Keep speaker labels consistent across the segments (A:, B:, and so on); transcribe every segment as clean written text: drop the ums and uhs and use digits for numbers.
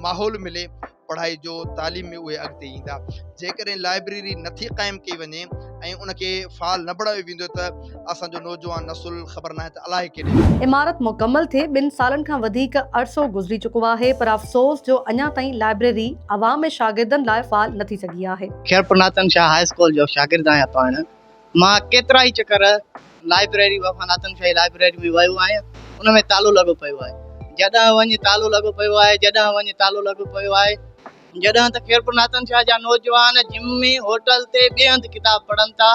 A: ماحول ملي پڙهائي جو تعليم ۾ اهي اڳتي ايندا جيڪڏهن لائبريري نٿي قائم ڪئي وڃي ۽ ان کي فعال نه بڻايو ويندو ته اسان جو نوجوان نسل خبر ناهي ته الائي ڪيڏي ويندو.
B: عمارت مڪمل ٿئي ٻن سالن کان وڌيڪ عرصو گذري چڪو آهي پر افسوس جو اڃا تائين لائبريري عوام ۽ شاگردن لاء فعال نه ٿي سگهي آهي.
C: خيرپور ناٿن شاهه هاء اسڪول جو شاگرد آهيان پاڻ مان ڪيترائي چڪر لائبريري وفا ناٿن شاهي لائبريري ۾ ويو آهيان ان ۾ تالو لڳو پيو آهي جڏهن وڃ تالو لڳو پيو آهي جڏهن وڃ تالو لڳو پيو آهي جڏهن ته خيرپور ناٿن شاهه جا نوجوان جم ۾ هوٽل تي ٻئي هنڌ ڪتاب پڙهن ٿا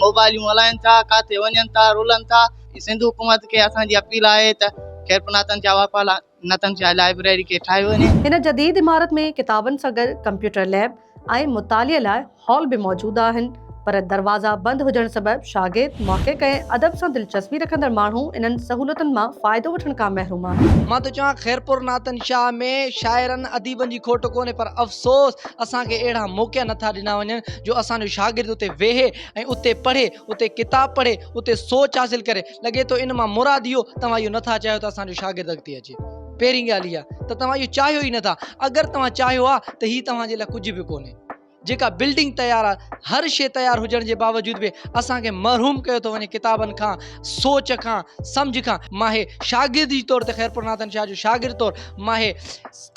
C: موبائليون هلائن ٿا ڪاٿي وڃن ٿا رلن ٿا سنڌ حڪومت کي اسان جي اپيل آهي ته خيرپور ناٿن شاهه وفا نتن شاهه لائبريري کي ٺاهيو وڃي.
B: هن جديد عمارت ۾ ڪتابن سان گڏ ڪمپيوٽر ليب ۽ مطالعي لاء هال به موجود آهن پر دروازا بند هجڻ سبب شاگرد، محقق ۽ ادب سان دلچسپي رکندڙ ماڻهو انهن سهولتن مان فائدو وٺڻ کان محروم آهن.
D: مان ٿو چوان خيرپور ناتن شاهه ۾ شاعرن اديبن جي کوٽ ڪونهي پر افسوس اسان کي اهڙا موقعا نٿا ڏنا وڃن جو اسان جو شاگرد اتي ويهي ۽ اتي پڙهي اتي ڪتاب پڙهي اتي سوچ حاصل ڪري لڳي ٿو ان مان مراد اهو توهان اهو نٿا چاهيو ته اسان جو شاگرد اڳتي اچي پهرين ڳالهه اها ته توهان اهو چاهيو ئي نٿا اگر توهان چاهيو ها ته هي توهان جي لاء ڪجهه به ڪونهي جيڪا بلڊنگ تيار آهي هر شي تيار هجڻ جي باوجود به اسان کي محروم ڪيو ٿو وڃي ڪتابن کان سوچ کان سمجھ کان مان هي شاگرد جي طور تي خيرپور ناٿن شاهه جو شاگرد طور مان هي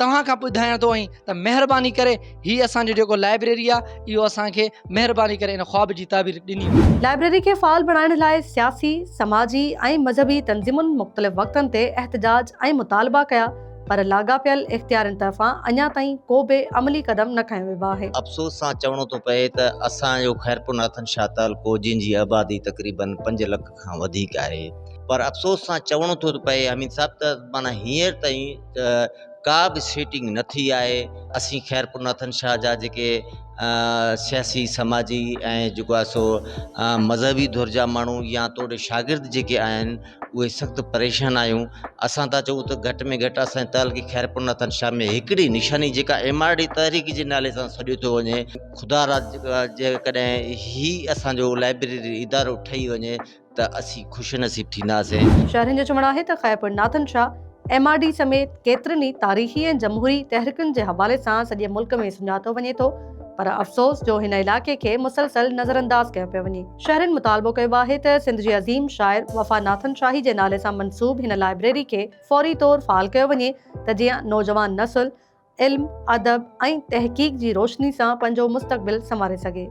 D: توهان کان ٻڌايان ٿو ۽ ته مهرباني ڪري هي اسان جو جيڪو لائبريري آ اهو اسان کي مهرباني ڪري ان خواب جي تعبير ڏني وڃي.
B: لائبريري کي فعال بڻائڻ لاء سياسي، سماجي ۽ مذهبي تنظيمن مختلف وقتن تي احتجاج ۽ مطالبا ڪيا پر لاڳاپيل اختيارين طرفان اڃا تائين ڪو به عملي قدم نه کنيو ويو آهي.
E: افسوس سان چوڻو ٿو پئي ته اسان جو خيرپور ناٿن شاهه تعلقو جنهن جي آبادي تقريبن پنج لک کان وڌيڪ آهي پر افسوس سان چوڻو ٿو پئي حميد صاحب ته معنيٰ هينئر تائين ته ڪا به سيٽنگ نه ٿي آهي اسين خيرپور ناٿن شاهه جا جيڪي سياسي سماجي ۽ جيڪو آهي سو مذهبي ڌر جا ماڻهو يا توڙي شاگرد جيڪي آهن اهي سخت پريشان آهيون اسان ٿا چئون ته گهٽ ۾ گهٽ اسان جي تعلقي خيرپور ناٿن شاهه ۾ هڪڙي نشاني جيڪا ايم آر ڊي تحريڪ جي نالي سان سڏيو ٿو وڃي خدا را جيڪڏهن هي اسانجو لائبريري ادارو ٺهي وڃي ته اسين خوش نصيب ٿينداسين.
B: شهرين جو چوڻ آهي ته Khairpur Nathan Shah M R D سميت ڪيترين ئي تاريخي ۽ جمهوري تحريڪن جي حوالي سان سڄي ملڪ ۾ سڃاتو وڃي ٿو پر افسوس جو هن علائقي کي مسلسل نظرانداز ڪيو پيو وڃي. شهرين مطالبو ڪيو آهي ته سنڌ جي عظيم شاعر وفا ناٿن شاهي جي نالي سان منسوب هن لائبريري کي فوري طور فعال ڪيو وڃي ته جيئن نوجوان نسل علم، ادب ۽ تحقيق جي روشني سان پنهنجو مستقبل سنواري سگهي.